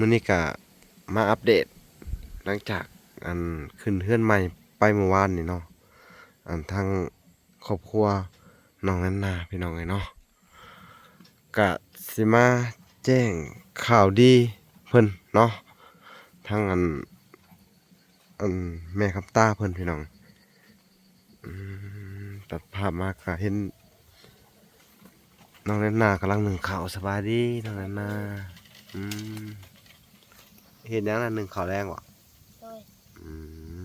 ມື້ນີ້ກະມາອັບເດດ ຫຼັງຈາກອັນຂຶ້ນເຮືອນໃໝ່ໄປມື້ວານນີ້ເນາະ ອັນທາງຄອບຄົວນ້ອງແນນນາ ພີ່ນ້ອງເອີຍເນາະ ກະຊິມາແຈ້ງຂ່າວດີເພິ່ນເນາະ ທາງອັນ ອັນແມ່ຄຳຕາເພິ່ນ ພີ່ນ້ອງ. ອືມ ຕັດພາບມາກະເຫັນນ້ອງແນນນາກຳລັງໜຶ້ງເຂົ້າ. ສະບາຍດີນ້ອງແນນນາ. ອືມ ເຮັດຫຍັງນະ? ໜຶ້ງເຂົ້າແລງບໍ? ໂດຍ. ອືມ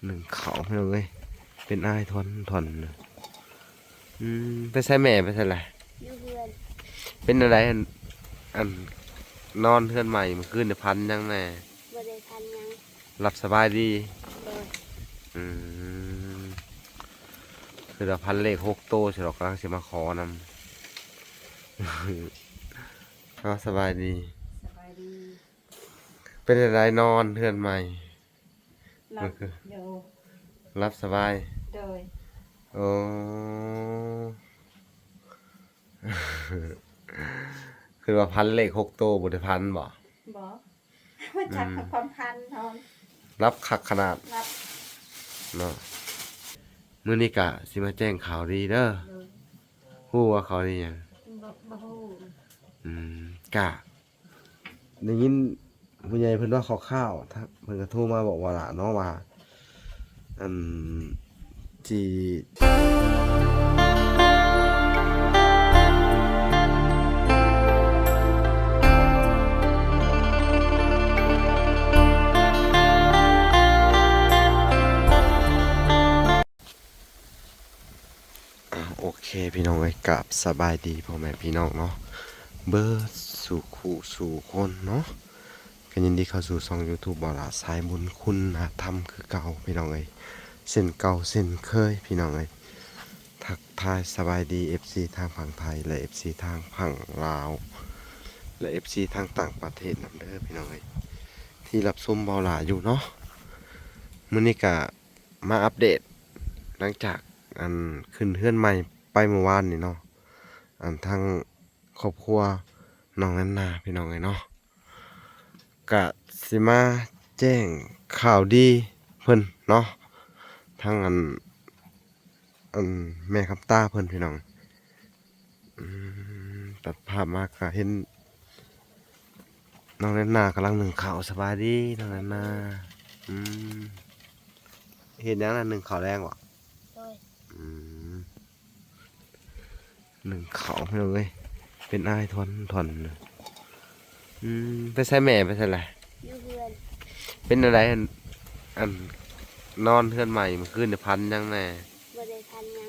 ໜຶ້ງເຂົ້າພີ່ນ້ອງເອີຍ ເປັນອ້າຍທ່ອນ ທ່ອນ. ອືມ ໄປໃສແມ່ ໄປໃສລະ? ຢູ່ເຮືອນ. ເປັນແນວໃດ ອັນ ອັນ ນອນເຮືອນໃໝ່ມື້ຄືນນີ້ ຝັນຫຍັງແດ່? ບໍ່ໄດ້ຝັນຫຍັງ. ຫຼັບສະບາຍດີ? ໂດຍ. ອືມ ຄືວ່າຝັນເລກຫົກໂຕຊິດອກ ກຳລັງຊິມາຂໍນຳ. ເອົາ ສະບາຍດີ. ສະບາຍດີ. ເປັນຈັ່ງໃດນອນເຮືອນໃໝ່? ຫຼັບຢູ່. ຫຼັບສະບາຍ? ໂດຍ. ໂອ້ ຄືວ່າຝັນເລກຫົກໂຕ ບໍ່ໄດ້ຝັນບໍ? ບໍ່. ຈັກຄວາມຝັນນອນ ຫຼັບຄັກຂະໜາດ. ຫຼັບເນາະ. ມື້ນີ້ກະຊິມາແຈ້ງຂ່າວດີເດີ. ໂດຍ. ຮູ້ວ່າຂ່າວດີຫຍັງ? ບໍ່ ບໍ່ຮູ້. ອືມ ກະ ໄດ້ຍິນຜູ້ໃຫຍ່ເພິ່ນເວົ້າຄ່າວໆ ທາງເພິ່ນກະໂທມາບອກວ່າຫຼ້າເນາະວ່າ ອັນ ທີ່ ອ່າ ໂອເຄ ພີ່ນ້ອງເອີຍ ກາບສະບາຍດີພໍ່ແມ່ພີ່ນ້ອງເນາະ ເບິດສູ່ຄູ່ສູ່ຄົນເນາະ ກໍຍິນດີເຂົ້າສູ່ຊ່ອງຢູທູບ ບ່າວຫຼ້າ ສາຍບຸນຄຸນນະທຳ ຄືເກົ່າພີ່ນ້ອງເອີຍ ເຊັ່ນເກົ່າເຊັ່ນເຄີຍພີ່ນ້ອງເອີຍ. ທັກທາຍສະບາຍດີເອັຟຊີທາງຝັ່ງໄທ ແລະ ເອັຟຊີທາງຝັ່ງລາວ ແລະ ເອັຟຊີທາງຕ່າງປະເທດນຳເດີພີ່ນ້ອງເອີຍ ທີ່ຮັບຊົມບ່າວຫຼ້າຢູ່ເນາະ. ມື້ນີ້ກະ ມາອັບເດດ ຫຼັງຈາກອັນຂຶ້ນເຮືອນໃໝ່ໄປມື້ວານນີ້ເນາະ ອັນທາງຄອບຄົວນ້ອງແນນນາ ພີ່ນ້ອງເອີຍເນາະ ກະຊິມາແຈ້ງຂ່າວດີເພິ່ນເນາະ ທາງອັນ ອັນແມ່ຄຳຕາເພິ່ນ ພີ່ນ້ອງ. ອືມ ຕັດພາບມາກະເຫັນນ້ອງແນນນາກຳລັງໜຶ້ງເຂົ້າ. ສະບາຍດີນ້ອງແນນນາ. ອືມ ເຮັດຫຍັງນະ? ໜຶ້ງເຂົ້າແລງບໍ? ໂດຍ. ອືມ ໜຶ້ງເຂົ້າພີ່ນ້ອງເອີຍ ເປັນອ້າຍທ່ອນ ທ່ອນ. ອືມ ໄປໃສແມ່ ໄປໃສລະ? ຢູ່ເຮືອນ. ເປັນແນວໃດ ອັນ ອັນ ນອນເຮືອນໃໝ່ມື້ຄືນນີ້ ຝັນຫຍັງແດ່? ບໍ່ໄດ້ຝັນຫຍັງ.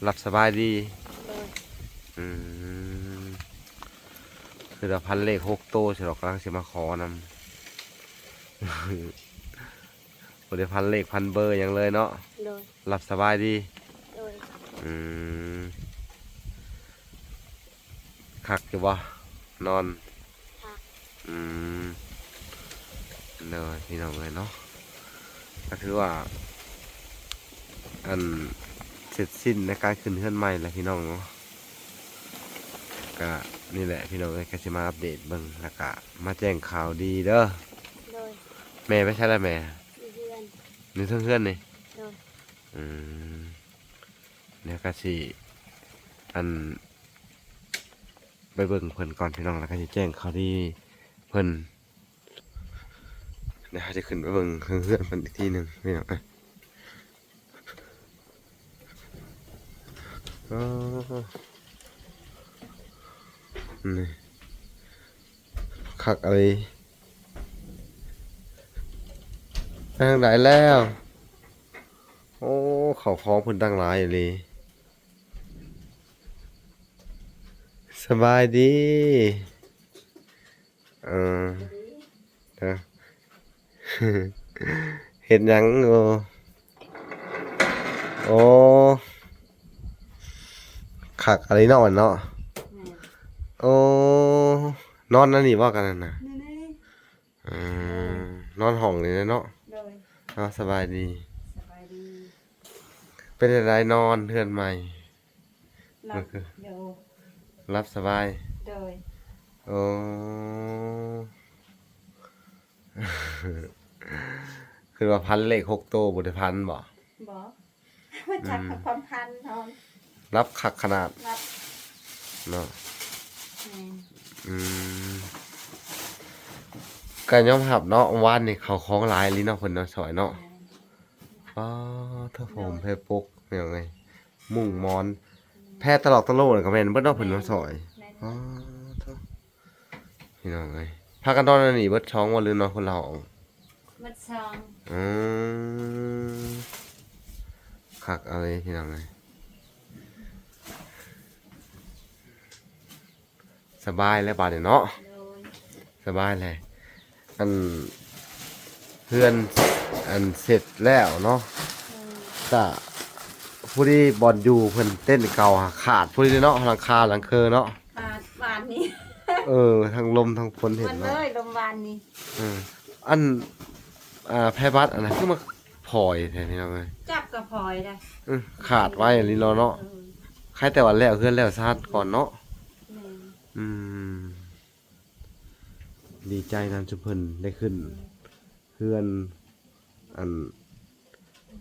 ຫຼັບສະບາຍດີ? ໂດຍ. ອືມ ຄືວ່າຝັນເລກຫົກໂຕຊິດອກ ກຳລັງຊິມາຂໍນຳ. ບໍ່ໄດ້ຝັນເລກຝັນເບີຫຍັງເລີຍເນາະ? ໂດຍ. ຫຼັບສະບາຍດີ? ໂດຍ. ອືມ ຄັກຢູ່ບໍ່ນອນ? ຄັກ. ອືມ ໂດຍ ພີ່ນ້ອງເອີຍເນາະ ກໍຖືວ່າ ອັນ ເສັດສິ້ນໃນການຂຶ້ນເຮືອນໃໝ່ແລ້ວ ພີ່ນ້ອງເນາະ. ກະນີ້ແຫຼະພີ່ນ້ອງເອີຍ ກະຊິມາອັບເດດເບິ່ງ ແລ້ວກະມາແຈ້ງຂ່າວດີເດີ. ໂດຍ. ແມ່ໄປໃສລະແມ່? ຢູ່ເຮືອນ. ຢູ່ເທິງເຮືອນນີ້? ໂດຍ. ອືມ ດຽວກະຊິ ອັນ ໄປເບິ່ງເພິ່ນກ່ອນພີ່ນ້ອງ ແລ້ວກະຊິແຈ້ງຂ່າວດີເພິ່ນ. ດຽວເຮົາຈະຂຶ້ນໄປເບິ່ງເຮືອນເພິ່ນອີກທີໜຶ່ງພີ່ນ້ອງເອີຍ. ອໍ ນີ້ ຄັກອີ່ຫຼີ. ໄປທາງໃດແລ້ວ? ໂອ້ ເຂົ້າຂອງເພິ່ນຕັ້ງຫຼາຍອີ່ຫຼີ. ສະບາຍດີ. ເອີ ເຮັດຫຍັງຢູ່? ໂອ້ ຄັກອີ່ຫຼີເນາະ ເນາະ. ແມ່ນ. ໂອ້ ນອນອັນນີ້ບໍ່ກັນນັ້ນນະ? ນີ້ໆ. ອືມ ນອນຫ້ອງນີ້ແຫຼະເນາະ. ໂດຍ. ເອົາ ສະບາຍດີ. ສະບາຍດີ. ເປັນຈັ່ງໃດນອນເຮືອນໃໝ່? ຫຼັບຢູ່. ຫຼັບສະບາຍ? ໂດຍ. ໂອ້ ຄືວ່າຝັນເລກຫົກໂຕ ບໍ່ໄດ້ຝັນບໍ່? ບໍ່ ມາຈັກ ອືມ ຄວາມຝັນເຮົາ ລັບຄັກຂະໜາດ ລັບເນາະ. ແມ່ນ ອືມ ກໍຍອມຮັບເນາະ ວານນີ້ເຂົ້າຂອງຫຼາຍອີ່ຫຼີເນາະ ເພິ່ນເນາະ ຊ່ອຍເນາະ. ແມ່ນ ອໍ ເຖິງຜ້າຫົ່ມ ໂດຍ ຜ້າປົກ ພີ່ນ້ອງເອີຍ ມຸ້ງໝອນ ແພຕະຫຼອກຕະໂຫຼນກໍແມ່ນເບິດເນາະ ເພິ່ນມາຊ່ອຍ. ແມ່ນ ອໍ ໂທ້ ພີ່ນ້ອງເອີຍ ພາກັນນອນອັນນີ້ເບິດສອງບໍ່ ຫຼືນອນຄົນລະຫ້ອງ? ເບິດສອງ. ອືມ ຄັກເອົາເລີຍ ພີ່ນ້ອງເອີຍ. ສະບາຍແລ້ວບາດນີ້ເນາະ. ໂດຍ ສະບາຍແລ້ວ ອັນ ເຮືອນ ອັນ ເສັດແລ້ວເນາະ. ໂດຍ ກະພໍດີບ່ອນຢູ່ເພິ່ນເຕັນເກົ່າຫາຂາດພໍດີເນາະ ຫຼັງຄາຫຼັງເຄີເນາະ. ບາດ ບາດນີ້ ເອີ ທັງລົມທັງຝົນເຫັນເນາະ ເລີຍລົມວານນີ້. ເອີ ອັນ ອ່າ ແພບັດອັນນັ້ນຄືມາ ພອຍແທ້ພີ່ນ້ອງເອີຍ ຈັບກໍພອຍໄດ໋. ເອີ ຂາດໄວອີ່ຫຼີເນາະ. ເອີ ໃຄແຕ່ວ່າແລ້ວເຮືອນແລ້ວຊານກ່ອນເນາະ. ແມ່ນ ອືມ ດີໃຈນຳຊຸມເພິ່ນໄດ້ຂຶ້ນ ອືມ ເຮືອນ ອັນ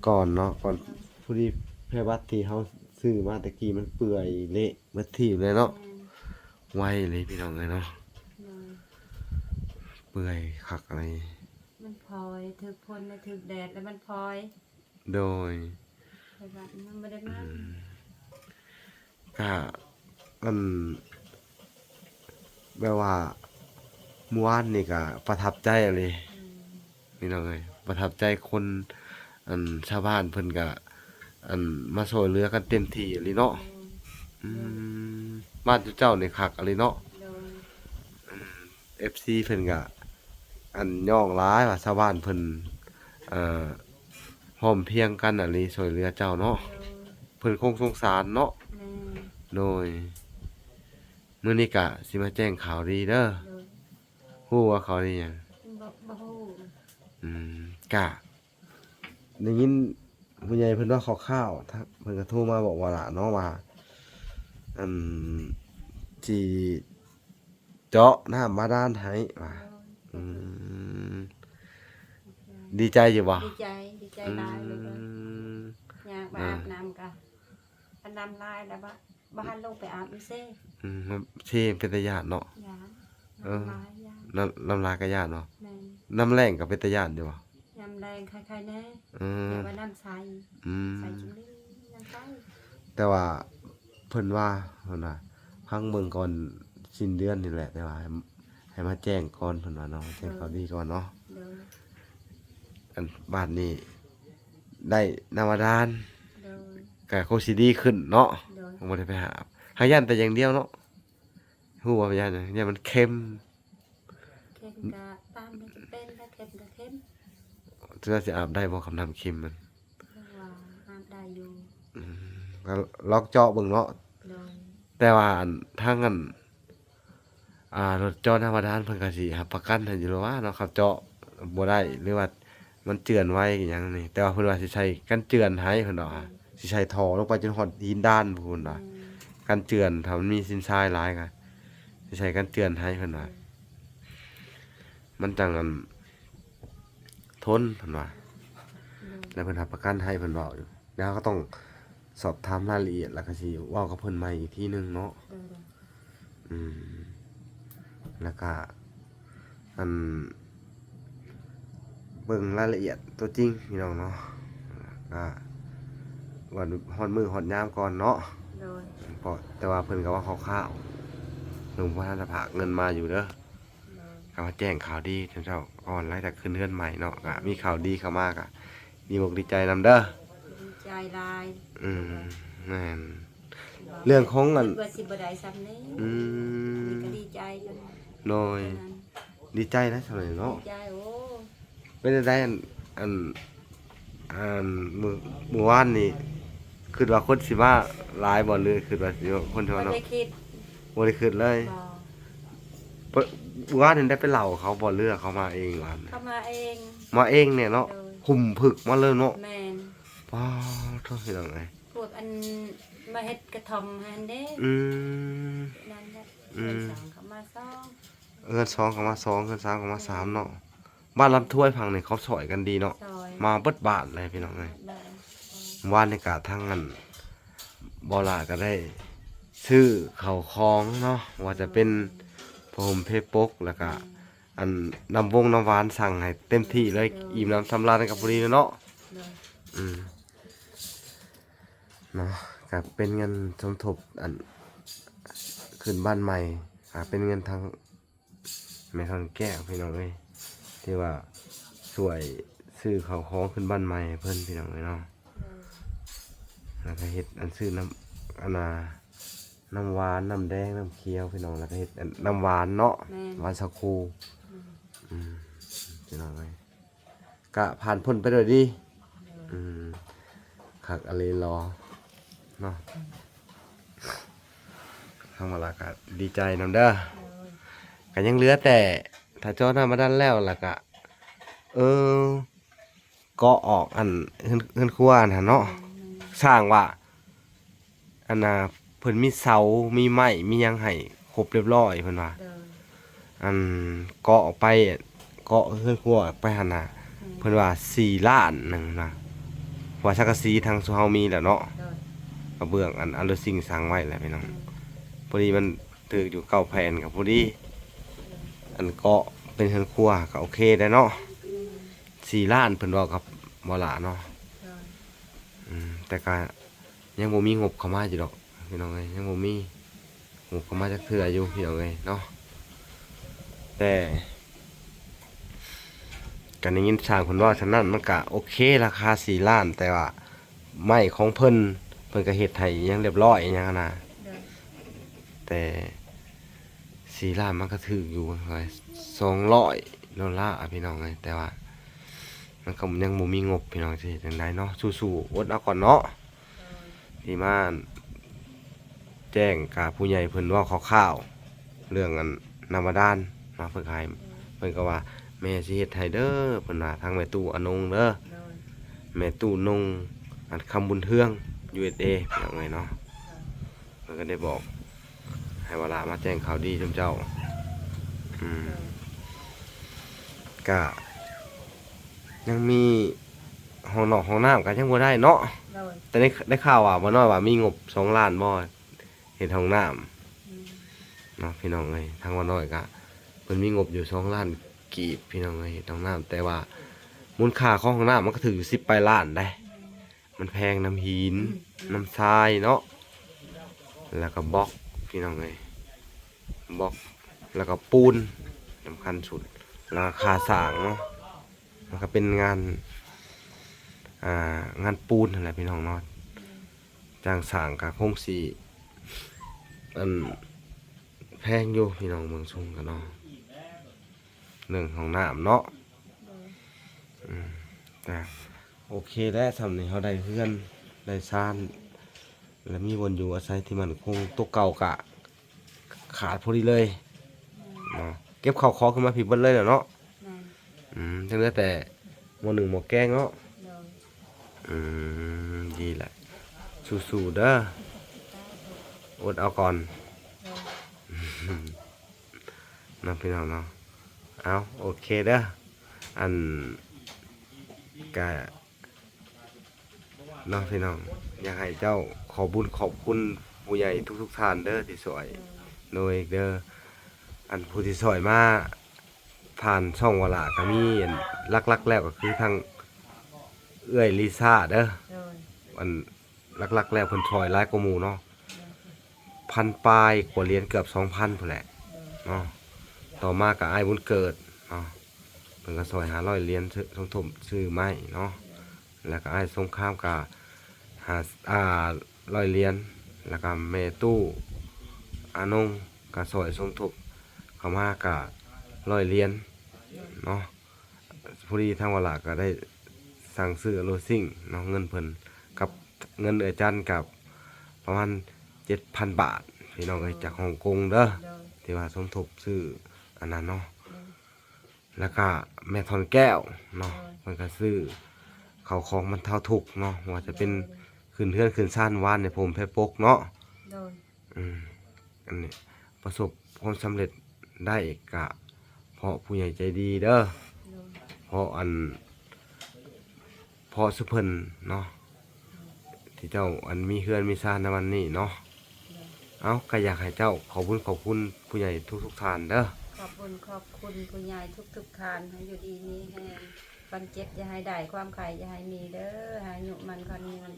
ກ່ອນເນາະ ກ່ອນ. ອືມ ພໍດີແພບັດທີ່ເຮົາຊື້ມາແຕ່ກີ້ມັນເປື່ອຍເລະເບິດທີບເລີຍເນາະ. ແມ່ນ ໄວເລີຍພີ່ນ້ອງເອີຍເນາະ. ໂດຍ ເປື່ອຍຄັກເລີຍ. ມັນພອຍ ຖືກຝົນ ແລະ ຖືກແດດ ແລ້ວມັນພອຍ. ໂດຍ ແຕ່ວ່າມັນບໍ່ໄດ້ມາ. ອືມ ກະ ອັນ ແບບວ່າ ມື້ວານນີ້ກະປະທັບໃຈອີ່ຫຼີ. ອືມ ພີ່ນ້ອງເອີຍ ປະທັບໃຈຄົນ ອັນ ຊາວບ້ານເພິ່ນກະ ອັນ ມາຊ່ວຍເຫຼືອກັນເຕັມທີ່ອີ່ຫຼີເນາະ. ໂດຍ ອືມ ໂດຍ ບ້ານເຈົ້ານີ້ຄັກອີ່ຫຼີເນາະ. ໂດຍ ອືມ ເອັຟຊີເພິ່ນກະ ອັນ ຍ້ອງຫຼາຍວ່າຊາວບ້ານເພິ່ນ ເອີ ພ້ອມພຽງກັນອີ່ຫຼີ ຊ່ວຍເຫຼືອເຈົ້າເນາະ. ໂດຍ ເພິ່ນຄົງສົງສານເນາະ. ແມ່ນ ໂດຍ ມື້ນີ້ກະຊິມາແຈ້ງຂ່າວດີເດີ. ໂດຍ ຮູ້ວ່າຂ່າວດີຫຍັງ? ບໍ່ ບໍ່ຮູ້. ອືມ ກະໄດ້ຍິນຜູ້ໃຫຍ່ເພິ່ນເວົ້າຄ່າວໆ ເພິ່ນກໍໂທມາບອກວ່າລະເນາະ ວ່າ ອັນ ຊິເຈາະນ້ຳບາດານໃຫ້ວ່າ. ໂດຍ ອືມ ດີໃຈຢູ່ບໍ່? ດີໃຈ ດີໃຈຫຼາຍເລີຍ. ອືມ ຍ່າງໄປອາບນ້ຳກະ ອັນນ້ຳຫຼາຍແລ້ວ ບໍ່ ບໍ່ທັນລົງໄປອາບຢູ່ເຊ. ອືມ ເຊເປັນຕາຢ້ານເນາະ. ຢ້ານ ເອີ ນ້ຳຫຼາຍຢ້ານ. ນ້ຳ ນ້ຳຫຼາຍກໍຢ້ານເນາະ. ແມ່ນ ນ້ຳແລ້ງກໍເປັນຕາຢ້ານຢູ່ບໍ່? ຍາມແລ້ງໄຄໆແດ່. ເອີ ແຕ່ວ່ານ້ຳໃສ. ອືມ ໃສຈິ່ງລີ້ ນ້ຳໃສ. ແຕ່ວ່າເພິ່ນວ່າ ເພິ່ນວ່າ ຟັງເບິ່ງກ່ອນສິ້ນເດືອນນີ້ແຫຼະ ແຕ່ວ່າໃຫ້ ໃຫ້ມາແຈ້ງກ່ອນ ເພິ່ນວ່າເນາະ ແຈ້ງຂ່າວດີກ່ອນເນາະ. ໂດຍ ອັນບາດນີ້ໄດ້ນ້ຳບາດານ. ໂດຍ ກະຄົງຊິດີຂຶ້ນເນາະ. ໂດຍ ບໍ່ໄດ້ໄປຫາ ຫາຢ້ານແຕ່ຢ່າງດຽວເນາະ. ຮູ້ວ່າຢ້ານຫຍັງ? ຢ້ານມັນເຄັມ. ເຄັມກະຕາມທີ່ຈຳເປັນ ຖ້າເຄັມກະເຄັມ. ເທື່ອຊິອາບໄດ້ບໍ່ ກັບນ້ຳເຄັມມັນ? ເພິ່ນວ່າອາບໄດ້ຢູ່. ອືມ ກໍລອງເຈາະເບິ່ງເນາະ. ໂດຍ ແຕ່ວ່າອັນ ທາງອັນ ອ່າ ລົດເຈາະນ້ຳບາດານເພິ່ນກໍຊິຮັບປະກັນໃຫ້ຢູ່ແລ້ວວ່າເນາະ ຄັນເຈາະບໍ່ໄດ້ ຫຼືວ່າມັນເຈື່ອນໄວອີ່ຫຍັງນີ້. ແຕ່ວ່າເພິ່ນວ່າຊິໃສ່ກັນເຈື່ອນໃຫ້ ເພິ່ນວ່າ ອືມ ຊິໃສ່ທໍ່ລົງໄປຈົນຮອດຫີນດານພຸ້ນວ່າ. ອືມ ກັນເຈື່ອນ ຖ້າມັນມີຫີນຊາຍຫຼາຍກໍຊິໃສ່ກັນເຈື່ອນໃຫ້ ເພິ່ນວ່າ. ອືມ ມັນຈັ່ງອັນ ທົນ ເພິ່ນວ່າ. ໂດຍ ແລ້ວເພິ່ນຮັບປະກັນໃຫ້ ເພິ່ນເວົ້າຢູ່. ແລ້ວເຮົາກໍຕ້ອງສອບຖາມລາຍລະອຽດ ແລ້ວກໍຊິເວົ້າກັບເພິ່ນໃໝ່ອີກທີໜຶ່ງເນາະ. ໂດຍ ໂດຍ ອືມ ແລ້ວກໍ ອັນ ເບິ່ງລາຍລະອຽດຕົວຈິງພີ່ນ້ອງເນາະ. ກໍ ວັນຮອດມື້ຮອດຍາມກ່ອນເນາະ. ໂດຍ ເພາະ ແຕ່ວ່າເພິ່ນກໍເວົ້າຄ່າວໆ ເພິ່ນບໍ່ທັນໄດ້ຝາກເງິນມາຢູ່ເດີ. ໂດຍ ກໍມາແຈ້ງຂ່າວດີເຈົ້າກ່ອນ ຫຼັງຈາກຂຶ້ນເຮືອນໃໝ່ເນາະ ກໍມີຂ່າວດີເຂົ້າມາ ກໍດີອົກດີໃຈນຳເດີ. ດີໃຈຫຼາຍ. ອືມ ແມ່ນ ເລື່ອງຂອງອັນ ຄິດວ່າຊິບໍ່ໄດ້ຊ່ຳນີ້. ອືມ ອັນນີ້ກໍດີໃຈຈົນ ໂດຍ ອັນນັ້ນ ດີໃຈນະຊ່ຳນີ້ເນາະ. ດີໃຈ ໂອ້ ເປັນຈັ່ງໃດ ອັນ ອັນ ອັນ ມື້ ມື້ວານນີ້ ຄິດວ່າຄົນຊິມາຫຼາຍບໍ່ ຫຼືຄິດວ່າຊິຄົນຊິມາໜ້ອຍ? ບໍ່ໄດ້ຄິດ ບໍ່ໄດ້ຄິດເລີຍ. ບໍ່ ມື້ວານນີ້ໄດ້ໄປເລົ່າເຂົາບໍ່ ຫຼືວ່າເຂົາມາເອງວານ? ເຂົາມາເອງ. ມາເອງແນ່ເນາະ. ໂດຍ ຫຸ້ມຜຶກມາເລີຍເນາະ. ແມ່ນ. ປາໂທ້ ພີ່ນ້ອງເອີຍ ພວກອັນມາເຮັດກະທ່ອມຫັ້ນເດ້. ອືມ ນັ້ນແຫຼະ. ອືມ ເຮືອນສອງເຂົາມາສອງ ເຮືອນສອງເຂົາມາສອງ ເຮືອນສາມເຂົາມາສາມເນາະ. ບ້ານລຳຖ້ວຍຝັ່ງນີ້ເຂົາຊ່ອຍກັນດີເນາະ ຊ່ອຍ ມາເບິດບ້ານເລີຍພີ່ນ້ອງເອີຍ. ແມ່ນ ວານນີ້ກະທາງອັນ ບໍ່ຫຼ້າກໍໄດ້ຊື້ເຂົ້າຂອງເນາະ ວ່າຈະເປັນ ໂດຍ ຜ້າຫົ່ມເພປົກ ແລ້ວກະ ແມ່ນ ອັນ ນ້ຳວົງນ້ຳຫວານ ສັ່ງໃຫ້ເຕັມທີ່ເລີຍ ໂດຍ ອີ່ມໜຳສຳລານກັນພໍດີເນາະ. ໂດຍ ອືມ ເນາະ ກໍເປັນເງິນສົມທົບ ອັນ ຂຶ້ນບ້ານໃໝ່ ກໍເປັນເງິນທາງ ແມ່ທອນແກ້ວພີ່ນ້ອງເອີຍ ທີ່ວ່າຊ່ວຍຊື້ເຂົ້າຂອງຂຶ້ນບ້ານໃໝ່ໃຫ້ເພິ່ນພີ່ນ້ອງເອີຍເນາະ. ແລ້ວກໍເຮັດອັນ ຊື້ນ້ຳ ອັນນ່າ ນ້ຳຫວານ ນ້ຳແດງ ນ້ຳຂຽວພີ່ນ້ອງ ແລ້ວກໍເຮັດອັນ ນ້ຳຫວານເນາະ ແມ່ນ ຫວານສາຄູ. ອືມ ອືມ ພີ່ນ້ອງເອີຍ ກະຜ່ານພົ້ນໄປດ້ວຍດີ. ໂດຍ ອືມ ຄັກອີ່ຫຼີຫຼໍເນາະ. ທາງມາລາກະດີໃຈນຳເດີ. ໂດຍ ກະຍັງເຫຼືອແຕ່ຖ້າເຈາະນ້ຳບາດານແລ້ວ ແລ້ວກະ ເອີ ເກາະອອກອັນ ເຮືອນ ເຮືອນຄົວຫັ້ນເນາະ. ແມ່ນ ສ້າງວ່າ ອັນນ່າ ເພິ່ນມີເສົາ ມີໄມ້ ມີຫຍັງໃຫ້ຄົບລຽບລ້ອຍເພິ່ນວ່າ. ໂດຍ ອັນເກາະອອກໄປ ເກາະເຮືອນຄົວອອກໄປຫັ້ນນະ. ແມ່ນ ເພິ່ນວ່າສີ່ລ້ານໜຶ່ງນະ ເພາະວ່າສັງກະສີທາງຊຸມເຮົາມີແລ້ວເນາະ. ໂດຍ ກະເບື້ອງອັນ ອາໂລຊິງສ້າງໄວ້ແລ້ວພີ່ນ້ອງ. ແມ່ນ ພໍດີມັນຖືກຢູ່ເກົ້າແຜ່ນກໍພໍດີ. ໂດຍ ອັນເກາະເປັນເຮືອນຄົວກໍໂອເຄໄດ໋ເນາະ. ແມ່ນ ສີ່ລ້ານເພິ່ນເວົ້າກັບບໍ່ຫຼ້າເນາະ. ໂດຍ ອືມ ແຕ່ກະຍັງບໍ່ມີງົບເຂົ້າມາຢູ່ດອກພີ່ນ້ອງເອີຍ ຍັງບໍ່ມີງົບເຂົ້າມາຈັກເທື່ອຢູ່ພີ່ນ້ອງເອີຍເນາະ. ແຕ່ກະໄດ້ຍິນຊ່າງເພິ່ນເວົ້າສ່ຳນັ້ນ ມັນກະໂອເຄ ລາຄາສີ່ລ້ານ ແຕ່ວ່າໄມ້ຂອງເພິ່ນ ເພິ່ນກະເຮັດໃຫ້ຫຍັງລຽບລ້ອຍຫຍັງຫັ້ນນະ. ໂດຍ ແຕ່ ສີ່ລ້ານມັນກໍຖືກຢູ່ ສອງຮ້ອຍໂດລາພີ່ນ້ອງເອີຍ ແຕ່ວ່າມັນກໍຍັງບໍ່ມີງົບພີ່ນ້ອງ ຊິເຮັດຈັ່ງໃດເນາະ. ສູ້ໆ ອົດເອົາກ່ອນເນາະ. ໂດຍ ທີ່ມາແຈ້ງກັບຜູ້ໃຫຍ່ເພິ່ນເວົ້າຄ່າວໆ ເລື່ອງອັນ ນ້ຳບາດານເນາະ ເພິ່ນກໍໃຫ້ ໂດຍ ເພິ່ນກໍວ່າ ແມ່ຊິເຮັດໃຫ້ເດີ ເພິ່ນວ່າ ທາງແມ່ຕູ້ອານົງເດີ. ໂດຍ ແມ່ຕູ້ນົງ ອັນຄຳບຸນເຮືອງ ຢູເອສເອ ພີ່ນ້ອງເອີຍເນາະ. ໂດຍ ເພິ່ນກໍໄດ້ບອກໃຫ້ວ່າຫຼ້າມາແຈ້ງຂ່າວດີຊຸມເຈົ້າ. ອືມ ກະຍັງມີຫ້ອງນອກຫ້ອງນ້ຳກໍຍັງບໍ່ໄດ້ເນາະ. ໂດຍ ແຕ່ໄດ້ ໄດ້ຂ່າວວ່າບໍ່ນ້ອຍວ່າມີງົບສອງລ້ານບໍ່ ເຮັດຫ້ອງນ້ຳ. ອືມ ເນາະ ພີ່ນ້ອງເອີຍ ທາງບໍ່ນ້ອຍກະເພິ່ນມີງົບຢູ່ສອງລ້ານກີບ ພີ່ນ້ອງເອີຍ ເຮັດຫ້ອງນ້ຳ ແຕ່ວ່າມູນຄ່າຂອງຫ້ອງນ້ຳມັນກໍຖືກຢູ່ສິບປາຍລ້ານໄດ໋. ມັນແພງນຳຫີນ ອືມ ນຳຊາຍເນາະ ແລ້ວກໍບລັອກ ພີ່ນ້ອງເອີຍ ບລັອກ ແລ້ວກໍປູນ ສຳຄັນສຸດ ແລ້ວກໍຄ່າສ້າງເນາະ. ມັນກໍເປັນງານ ອ່າ ງານປູນຫັ້ນແຫຼະພີ່ນ້ອງເນາະ. ຈ້າງສ້າງກໍຄົງຊິ ອັນ ແພງຢູ່ພີ່ນ້ອງ ເບິ່ງຊົງກັນເນາະ ເລື່ອງຫ້ອງນ້ຳເນາະ. ໂດຍ ອືມ ກະໂອເຄແລ້ວ ສ່ຳນີ້ເຮົາໄດ້ເຮືອນໄດ້ຊານ ແລະ ມີບ່ອນຢູ່ອາໄສທີ່ໝັ້ນຄົງ. ໂຕເກົ່າກະຂາດພໍດີເລີຍ ແມ່ນ ເນາະ. ເກັບເຂົ້າຂອງຂຶ້ນມາພີ້ເບິດເລີຍແຫຼະເນາະ. ແມ່ນ ອືມ ຍັງເຫຼືອແຕ່ໝໍ້ໜຶ້ງໝໍ້ແກງເນາະ. ໂດຍ ອືມ ດີແຫຼະ ສູ້ໆເດີ ອົດເອົາກ່ອນ. ໂດຍ ເນາະ ພີ່ນ້ອງເນາະ. ເອົາ ໂອເຄເດີ ອັນ ກະ ເນາະ ພີ່ນ້ອງ ຢາກໃຫ້ເຈົ້າ ຂໍບຸນຂອບຄຸນຜູ້ໃຫຍ່ທຸກໆທ່ານເດີທີ່ຊ່ອຍ. ໂດຍ ເດີ ອັນຜູ້ທີ່ຊ່ອຍມາຜ່ານຊ່ອງວາລະກໍມີ ອັນ ຫຼັກໆແລ້ວກໍຄືທາງເອື້ອຍລີຊາເດີ. ໂດຍ ອັນ ຫຼັກໆແລ້ວເພິ່ນຊ່ອຍຫຼາຍກວ່າໝູ່ເນາະ ໂດຍ ພັນປາຍກວ່າຫຼຽນ ເກືອບສອງພັນພຸ້ນແຫຼະ ໂດຍ ເນາະ. ຕໍ່ມາກໍອ້າຍບຸນເກີດເນາະ ເພິ່ນກໍຊ່ອຍຫ້າຮ້ອຍຫຼຽນ ສົມທົບຊື້ໄມ້ເນາະ. ແລ້ວກໍອ້າຍສົງຄາມກໍຫ້າ ອ່າ ຮ້ອຍຫຼຽນ ແລ້ວກໍແມ່ຕູ້ອານົງກໍຊ່ອຍສົມທົບເຂົ້າມາກໍຮ້ອຍຫຼຽນເນາະ. ພໍດີທາງວາລະກໍໄດ້ສັ່ງຊື້ໂລຊິງເນາະ ເງິນເພິ່ນກັບເງິນເອື້ອຍຈັນກໍປະມານເຈັດພັນບາດ ພີ່ນ້ອງເອີຍ ຈາກຮົງກົງເດີ ໂດຍ ທີ່ວ່າສົມທົບຊື້ອັນນັ້ນເນາະ. ໂດຍ ແລ້ວກະແມ່ທອນແກ້ວເນາະ ໂດຍ ເພິ່ນກະຊື້ເຂົ້າຂອງບັນເທົາທຸກເນາະ ບໍ່ວ່າຈະເປັນ ໂດຍ ຂຶ້ນເຮືອນຂຶ້ນຊານ ວານໃນໂພມແພປົກເນາະ. ໂດຍ ອືມ ອັນນີ້ປະສົບຄວາມສຳເລັດໄດ້ກະເພາະຜູ້ໃຫຍ່ໃຈດີເດີ. ໂດຍ ເພາະອັນ ເພາະຊຸເພິ່ນເນາະ ທີ່ເຈົ້າອັນມີເຮືອນມີຊານໃນວັນນີ້ເນາະ. ເອົ້າ ກໍຢາກໃຫ້ເຈົ້າຂອບບຸນຂອບຄຸນຜູ້ໃຫຍ່ທຸກໆທ່ານເດີ. ຂອບບຸນຂອບຄຸນຜູ້ໃຫຍ່ທຸກໆທ່ານ ໃຫ້ຢູ່ດີມີແຮງ ຄວາມເຈັບຢ່າໃຫ້ໄດ້ ຄວາມໄຂ້ຢ່າໃຫ້ມີເດີ ໃຫ້ອາຍຸໝັ້ນຂວັນຍືນ.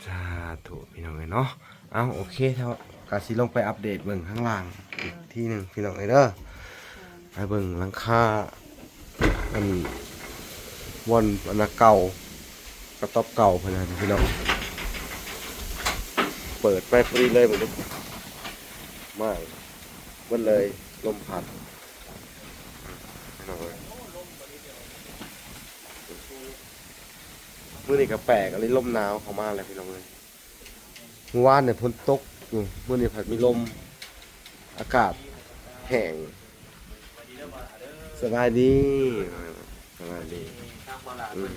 ສາທຸ ພີ່ນ້ອງເອີຍເນາະ. ເອົ້າ ໂອເຄເນາະ ກໍຊິລົງໄປອັບເດດເບິ່ງຂ້າງລ່າງອີກທີໜຶ່ງ ພີ່ນ້ອງເອີຍເດີ. ໄປເບິ່ງຫຼັງຄາ ອັນ ບ່ອນອັນນະເກົ່າ ກະຕ໊ອບເກົ່າເພິ່ນຫັ້ນພີ່ນ້ອງ. ເປີດໄປພໍດີເລີຍ ເບິ່ງດູ ມາເບິດເລີຍ ລົມພັດ ພີ່ນ້ອງເອີຍ. ມື້ນີ້ກໍແປກອີ່ຫຼີ ລົມໜາວເຂົ້າມາແລ້ວ ພີ່ນ້ອງເອີຍ. ມື້ວານນີ້ຝົນຕົກຢູ່ ມື້ນີ້ພັດມີລົມ ອາກາດແຫ້ງ. ສະບາຍດີ ສະບາຍດີ. ທາງບ່າວຫຼ້າເພິ່ນ ອືມ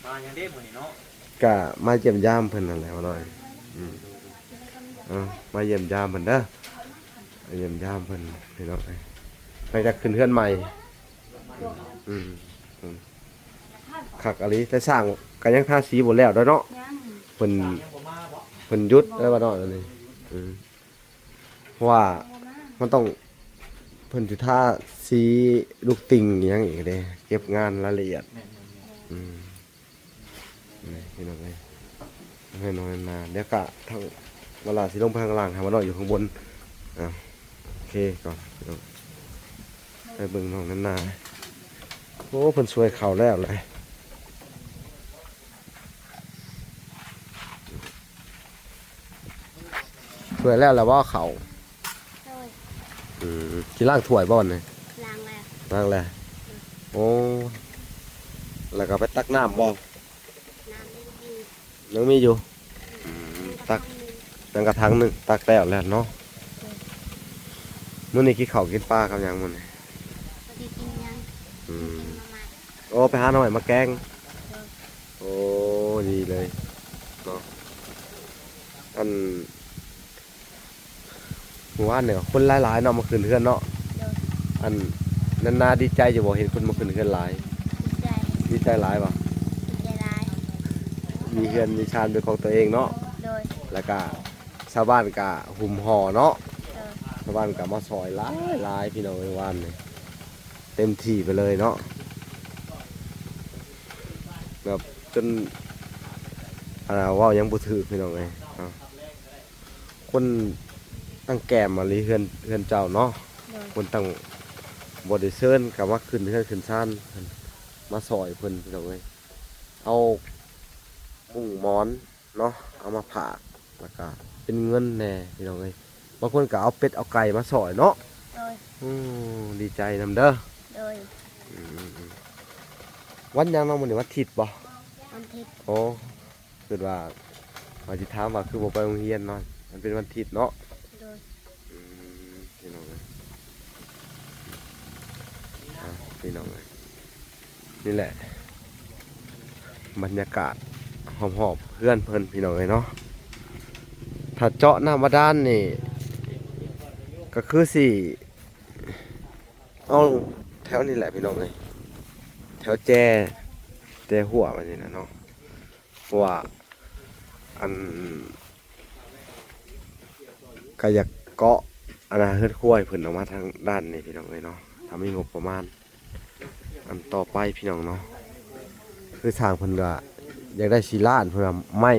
ມາຫຍັງເດ້ມື້ນີ້ເນາະ? ກະມາຢ້ຽມຢາມເພິ່ນນັ້ນແຫຼະ ບ່າວນ້ອຍ. ອືມ ເອົາ ມາຢ້ຽມຢາມເພິ່ນເດີ ມາຢ້ຽມຢາມເພິ່ນ ພີ່ນ້ອງເອີຍ. ຫຼັງຈາກຂຶ້ນເຮືອນໃໝ່ ອືມ ອືມ ຄັກອີ່ຫຼີ ແຕ່ສ້າງກໍຍັງທາສີບໍ່ແລ້ວເດ້ເນາະ. ຍັງ ເພິ່ນ ເພິ່ນຢຸດແລ້ວວ່າເນາະ ອັນນີ້ ອືມ ເພາະວ່າມັນຕ້ອງ ເພິ່ນຊິທາສີລູກຕິ່ງອີ່ຫຍັງອີກເດ້ ເກັບງານລາຍລະອຽດ. ແມ່ນໆໆ ອືມ ນີ້ພີ່ນ້ອງເອີຍ ໃຫ້ນ້ອງນາ ດຽວກະທາງເວລາຊິລົງໄປຂ້າງລ່າງ ໃຫ້ມານອນຢູ່ຂ້າງບົນ. ອ່າ ໂອເຄກ່ອນ ໄປເບິ່ງນ້ອງນານາ. ໂອ້ ເພິ່ນຊ່ວຍເຂົ້າແລ້ວແຫຼະ ຖ້ວຍແລ້ວລະບໍ່ເຂົ້າ? ໂດຍ ອືມ ຊິລ້າງຖ້ວຍບໍ່ນີ້? ລ້າງແລ້ວ ລ້າງແລ້ວ. ໂອ້ ແລ້ວກໍໄປຕັກນ້ຳບໍ່? ນ້ຳຍັງມີ ຍັງມີຢູ່. ອືມ ຕັກ ຍັງກະຖັງໜຶ່ງ ຕັກແລ້ວແລ້ວເນາະ. ໂດຍ ມື້ນີ້ກິນເຂົ້າກິນປາກັບຫຍັງມື້ນີ້? ບໍ່ໄດ້ກິນຫຍັງ ອືມ ກິນມາມ່າ. ໂອ້ ໄປຫາໜໍ່ໄມ້ມາແກງ. ໂດຍ ໂອ້ ດີເລີຍເນາະ. ອັນ ມື້ວານນີ້ຄົນຫຼາຍໆເນາະ ມາຂຶ້ນເຮືອນເນາະ. ໂດຍ ອັນ ນານາດີໃຈຢູ່ບໍ່ ເຫັນຄົນມາຂຶ້ນເຮືອນຫຼາຍ? ດີໃຈ ດີໃຈຫຼາຍບໍ່? ດີໃຈຫຼາຍ ມີເຮືອນມີຊານເປັນຂອງຕົວເອງເນາະ. ໂດຍ ແລ້ວກະຊາວບ້ານກະຫຸ້ມຫໍ່ເນາະ. ໂດຍ ຊາວບ້ານກະມາຊ່ອຍຫຼາຍໆ ພີ່ນ້ອງເອີຍ ວານນີ້ ເຕັມທີ່ໄປເລີຍເນາະ ແບບຈົນ ອ່າ ເວົ້າຫຍັງບໍ່ຖືກ ພີ່ນ້ອງເອີຍເນາະ. ຄົນຕັ້ງແກມອີ່ຫຼີເຮືອນ ເຮືອນເຈົ້າເນາະ. ໂດຍ ຄົນຕັ້ງບໍ່ໄດ້ເຊີນກໍມາຂຶ້ນເຮືອນຂຶ້ນຊານ ມາຊ່ອຍເພິ່ນ ພີ່ນ້ອງເອີຍ. ເອົາມຸ້ງໝອນເນາະ ເອົາມາຝາກ ແລ້ວກະເປັນເງິນແດ່ ພີ່ນ້ອງເອີຍ. ບາງຄົນກໍເອົາເປັດເອົາໄກ່ມາຊ່ອຍເນາະ. ໂດຍ ໂອ້ ດີໃຈນຳເດີ. ໂດຍ ອືມໆໆ ວັນຫຍັງເນາະມື້ນີ້ ວັນທິດບໍ່? ວັນທິດ. ໂອ້ ຄິດວ່າ ວ່າຊິຖາມວ່າຄືບໍ່ໄປໂຮງຮຽນເນາະ ມັນເປັນວັນທິດເນາະ. ໂດຍ ອືມ ພີ່ນ້ອງເອີຍ ອ່າ ພີ່ນ້ອງເອີຍ ນີ້ແຫຼະ ບັນຍາກາດຮອບໆເຮືອນເພິ່ນ ພີ່ນ້ອງເອີຍເນາະ. ຖ້າເຈາະນ້ຳບາດານນີ້ ກໍຄືຊິເອົາແຖວນີ້ແຫຼະ ພີ່ນ້ອງເອີຍ ແຖວແຈ ແຈຮົ້ວແບບນີ້ນະເນາະ. ເພາະວ່າ ອັນ ກະຢາກເກາະ ອັນນະ ເຮືອນຄົວໃຫ້ເພິ່ນອອກມາທາງດ້ານນີ້ ພີ່ນ້ອງເອີຍເນາະ ຖ້າມີງົບປະມານ ອັນຕໍ່ໄປ ພີ່ນ້ອງເນາະ. ຄືຊ່າງເພິ່ນກະຢາກໄດ້ສີ່ລ້ານ ເພິ່ນວ່າໄມ້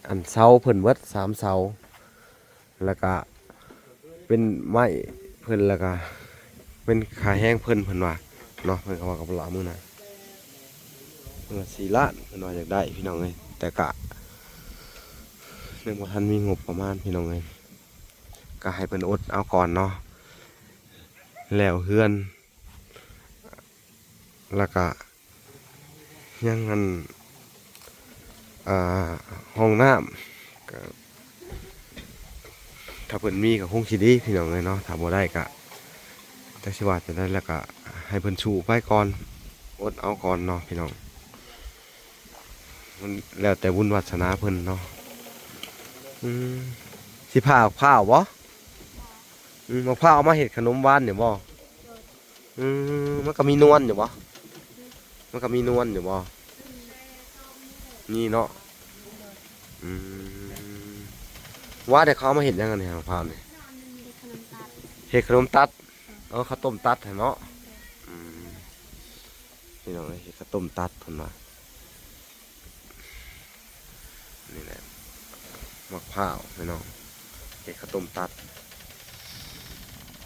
ອັນເສົາເພິ່ນເບິດສາມເສົາ ແລ້ວກະເປັນໄມ້ເພິ່ນ ແລ້ວກະເປັນຄ່າແຮງເພິ່ນ ເພິ່ນວ່າເນາະ. ເພິ່ນກໍເວົ້າກັບຫຼານມື້ນັ້ນ ເພິ່ນວ່າສີ່ລ້ານ ເພິ່ນວ່າຢາກໄດ້ ພີ່ນ້ອງເອີຍ ແຕ່ກະຍັງບໍ່ທັນມີງົບປະມານ ພີ່ນ້ອງເອີຍ ກໍໃຫ້ເພິ່ນອົດເອົາກ່ອນເນາະ. ແລ້ວເຮືອນ ແລ້ວກະ ຍັງອັນ ອ່າ ຫ້ອງນ້ຳ ກະ ຖ້າເພິ່ນມີກໍຄົງຊິດີ ພີ່ນ້ອງເອີຍເນາະ. ຖ້າບໍ່ໄດ້ກະ ຈັກຊິວ່າຈັ່ງໃດ ແລ້ວກະໃຫ້ເພິ່ນສູ້ໄປກ່ອນ ອົດເອົາກ່ອນເນາະ ພີ່ນ້ອງ. ມັນແລ້ວແຕ່ບຸນວາສະໜາເພິ່ນເນາະ. ອືມ ຊິຜ່າໝາກພ້າວບໍ່? ອືມ ໝາກພ້າວເອົາມາເຮັດຂະໜົມຫວານນີ້ບໍ່? ອືມ ມັນກໍມີນວນຢູ່ບໍ່? ອືມ ມັນກໍມີນວນຢູ່ບໍ່? ມີເນາະ. ອືມ ວ່າແຕ່ເຂົາເອົາມາເຮັດຫຍັງອັນນີ້ ມະພ້າວນີ້? ເຮັດຂະໜົມຕັດ ເຮັດຂະໜົມຕັດ. ເອີ ເອີ ເຂົ້າຕົ້ມຕັດຫັ້ນເນາະ. ເອີ ອືມ ພີ່ນ້ອງເອີຍ ເຮັດເຂົ້າຕົ້ມຕັດເພິ່ນວ່າ. ນີ້ແຫຼະ ໝາກພ້າວພີ່ນ້ອງ ເຮັດເຂົ້າຕົ້ມຕັດ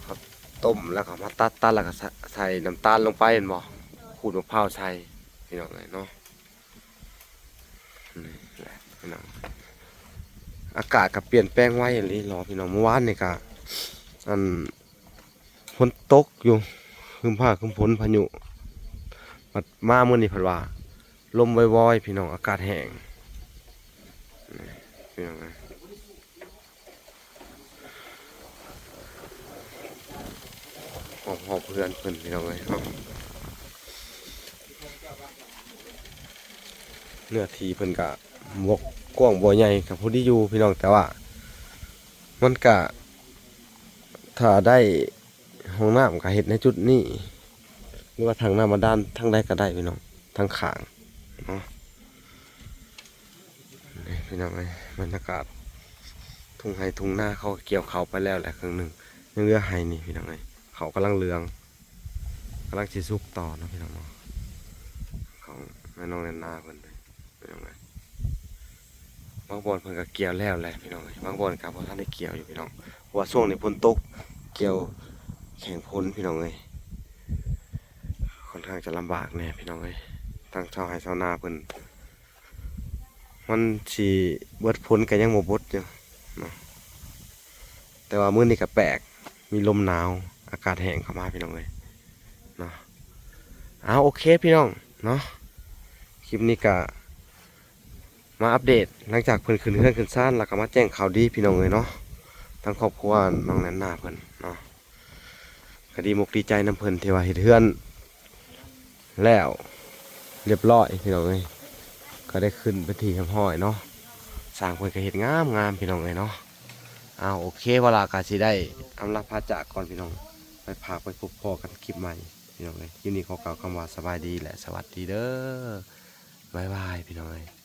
ເຂົ້າຕົ້ມແລ້ວກໍມາຕັດ ຕັດແລ້ວກໍໃສ່ ໃສ່ນ້ຳຕານລົງໄປແມ່ນບໍ່? ຂູດໝາກພ້າວໃສ່ພີ່ນ້ອງເອີຍເນາະ. ນີ້ແຫຼະພີ່ນ້ອງ ອາກາດກໍປ່ຽນແປງໄວອີ່ຫຼີເນາະພີ່ນ້ອງ. ມື້ວານນີ້ກໍ ອັນ ຝົນຕົກຢູ່ ຄຶ້ມຟ້າຄຶ້ມຝົນ ພາຍຸ ບັດມາມື້ນີ້ພັດວ່າລົມວອຍໆ ພີ່ນ້ອງ ອາກາດແຫ້ງ ນີ້ພີ່ນ້ອງເອີຍ. ຮອບໆເຮືອນເພິ່ນພີ່ນ້ອງເອີຍເນາະ. ເນື້ອທີ່ເພິ່ນກະບໍ່ກວ້າງບໍ່ໃຫຍ່ ກະພໍດີຢູ່ພີ່ນ້ອງ ແຕ່ວ່າມັນກະ ຖ້າໄດ້ຫ້ອງນ້ຳກໍເຮັດໃນຈຸດນີ້ ຫຼືວ່າຖັງນ້ຳບາດານທາງໃດກໍໄດ້ພີ່ນ້ອງ ທາງຂ້າງເນາະ. ນີ້ພີ່ນ້ອງເອີຍ ບັນຍາກາດທົ່ງໄຮ່ທົ່ງນາ ເຂົາກໍກ່ຽວເຂົ້າໄປແລ້ວແຫຼະເຄິ່ງໜຶ່ງ ຍັງເຫຼືອໄຮ່ນີ້ພີ່ນ້ອງເອີຍ. ເຂົ້າກຳລັງເຫຼືອງ ກຳລັງຊິສຸກຕໍ່ເນາະພີ່ນ້ອງເນາະ ຂອງແມ່ນ້ອງແນນນາເພິ່ນເດ້ພີ່ນ້ອງເອີຍ. ບາງບ່ອນເພິ່ນກໍກ່ຽວແລ້ວແຫຼະພີ່ນ້ອງເອີຍ ບາງບ່ອນກໍບໍ່ທັນໄດ້ກ່ຽວຢູ່ພີ່ນ້ອງ ເພາະວ່າຊ່ວງນີ້ຝົນຕົກ ກ່ຽວແຂ່ງຝົນພີ່ນ້ອງເອີຍ ຄ່ອນຂ້າງຈະລຳບາກແດ່ພີ່ນ້ອງເອີຍ. ທາງຊາວໄຮ່ຊາວນາເພິ່ນ ມັນຊິເບິດຝົນກໍຍັງບໍ່ເບິດຢູ່ເນາະ ແຕ່ວ່າມື້ນີ້ກໍແປກ ມີລົມໜາວ ອາກາດແຫ້ງເຂົ້າມາພີ່ນ້ອງເອີຍເນາະ. ເອົາ ໂອເຄພີ່ນ້ອງເນາະ ຄລິບນີ້ກໍມາອັບເດດ ຫຼັງຈາກເພິ່ນຂຶ້ນເຮືອນຂຶ້ນຊານ ແລ້ວກໍມາແຈ້ງຂ່າວດີພີ່ນ້ອງເອີຍເນາະ ທາງຄອບຄົວນ້ອງແນນນາເພິ່ນເນາະ. ກໍດີອົກດີໃຈນຳເພິ່ນທີ່ວ່າເຮັດເຮືອນແລ້ວຮຽບຮ້ອຍພີ່ນ້ອງເອີຍ ກໍໄດ້ຂຶ້ນເປັນທີ່ຮຽບຮ້ອຍເນາະ. ຊ່າງເພິ່ນກໍເຮັດງາມໆ ພີ່ນ້ອງເອີຍເນາະ. ເອົາ ໂອເຄ ວາລາກໍຊິໄດ້ອຳລາພາຈາກກ່ອນພີ່ນ້ອງ ໄວ້ພາກໄວ້ພົບພໍ້ກັນຄລິບໃໝ່ພີ່ນ້ອງເອີຍ. ຄລິບນີ້ຂໍກ່າວຄຳວ່າສະບາຍດີ ແລະ ສະຫວັດດີເດີ ບາຍບາຍພີ່ນ້ອງເອີຍ.